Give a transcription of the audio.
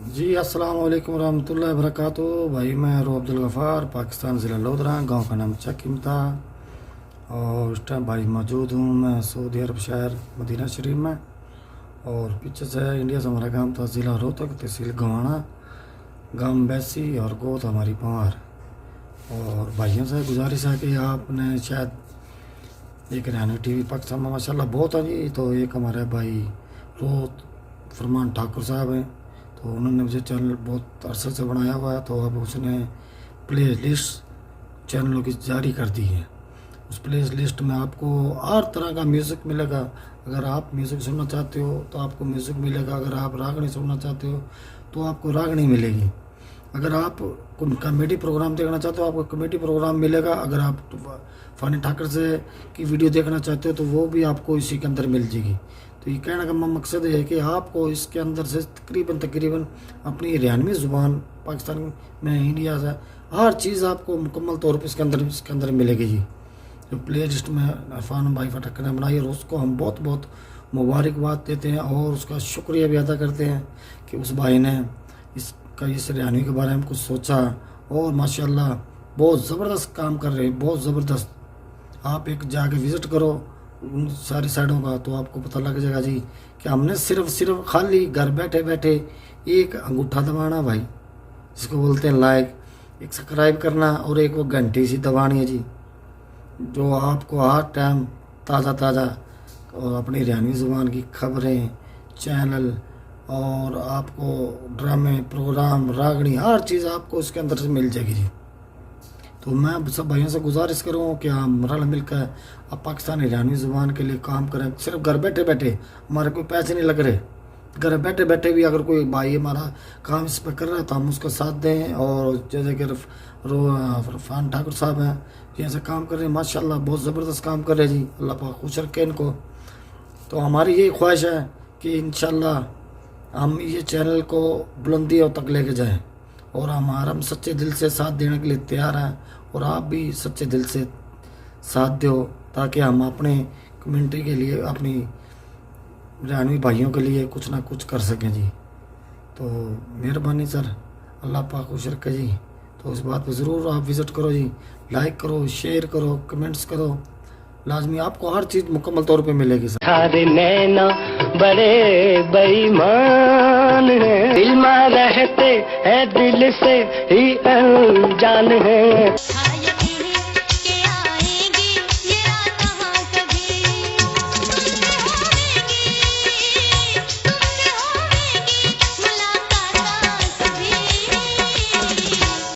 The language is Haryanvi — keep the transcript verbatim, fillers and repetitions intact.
जी, अस्सलाम वालेकुम रहमतुल्लाहि वबरकातुहू। भाई, मैं रो अब्दुल गफार, पाकिस्तान, ज़िला लोधरा, गांव का नाम चकिमता। और इस टाइम, भाई, मौजूद हूँ मैं सऊदी अरब शहर मदीना शरीफ में। और पीछे से इंडिया से हमारा गांव था, ज़िला रोहतक, तहसील गवाना, गांव बैसी और गोत हमारी पंवार। और भाइयों से गुजारिश है कि आपने शायद एक हरियाणवी टीवी पाकिस्तान में माशाल्लाह बहुत है जी, तो एक हमारे भाई रोहत फरमान ठाकुर साहब हैं, तो उन्होंने मुझे चैनल बहुत अरसे से बनाया हुआ है, तो अब उसने प्ले लिस्ट चैनलों की जारी कर दी है। उस प्ले लिस्ट में आपको हर तरह का म्यूज़िक मिलेगा। अगर आप म्यूज़िक सुनना चाहते हो तो आपको म्यूज़िक मिलेगा, अगर आप रागनी सुनना चाहते हो तो आपको रागनी मिलेगी, अगर आप कॉमेडी प्रोग्राम देखना चाहते हो आपको कॉमेडी प्रोग्राम मिलेगा, अगर आप फनी ठाकर से की वीडियो देखना चाहते हो तो वो भी आपको इसी के अंदर मिल जाएगी। तो ये कहने का म-, मकसद ये है कि आपको इसके अंदर से तकरीबन तकरीबन अपनी हरियाणवी ज़ुबान, पाकिस्तान में, इंडिया से, हर चीज़ आपको मुकम्मल तौर पर इसके अंदर इसके अंदर मिलेगी जी। जो प्ले लिस्ट में इरफान भाई फटक ने बनाई है, उसको हम बहुत बहुत मुबारकबाद देते हैं और उसका शुक्रिया भी अदा करते हैं कि उस भाई ने इसका, इस हरियाणवी के बारे में कुछ सोचा। और माशाल्लाह बहुत ज़बरदस्त काम कर रहे हैं, बहुत ज़बरदस्त। आप एक जाके विजिट करो उन सारी साइडों का, तो आपको पता लग जाएगा जी कि हमने सिर्फ सिर्फ खाली घर बैठे बैठे एक अंगूठा दबाना भाई, जिसको बोलते हैं लाइक, एक सब्सक्राइब करना और एक वो घंटी सी दबानी है जी, जो आपको हर टाइम ताज़ा ताज़ा और अपनी हरियाणवी ज़ुबान की खबरें, चैनल और आपको ड्रामे, प्रोग्राम, रागनी, हर चीज़ आपको उसके अंदर से मिल जाएगी जी। तो मैं सब भाइयों से गुजारिश करूँ कि हम रल मिलकर अब पाकिस्तानी हरियाणवी ज़ुबान के लिए काम करें, सिर्फ घर बैठे बैठे, हमारे कोई पैसे नहीं लग रहे। घर बैठे बैठे भी अगर कोई भाई हमारा काम इस पर कर रहा है तो हम उसका साथ दें। और जैसे कि रफ-, रो-, इरफान ठाकुर साहब हैं, ये ऐसा काम कर रहे हैं, माशाल्लाह बहुत ज़बरदस्त काम कर रहे हैं जी, अल्लाह पाक खुश रखे इनको। तो हमारी यही ख्वाहिश है कि इंशाल्लाह हम ये चैनल को बुलंदियों तक लेके जाएं और हमारा, हम सच्चे दिल से साथ देने के लिए तैयार हैं और आप भी सच्चे दिल से साथ दो, ताकि हम अपने कम्युनिटी के लिए, अपनी हरियाणवी भाइयों के लिए कुछ ना कुछ कर सकें जी। तो मेहरबानी सर, अल्लाह पाक खुश रखे जी। तो इस बात पे ज़रूर आप विजिट करो जी, लाइक करो, शेयर करो, कमेंट्स करो, लाजमी आपको हर चीज़ मुकम्मल तौर पे मिलेगी सर। थारे नैना बड़े बेईमान हैं, दिल में रहते हैं, दिल से ही अनजान हैं।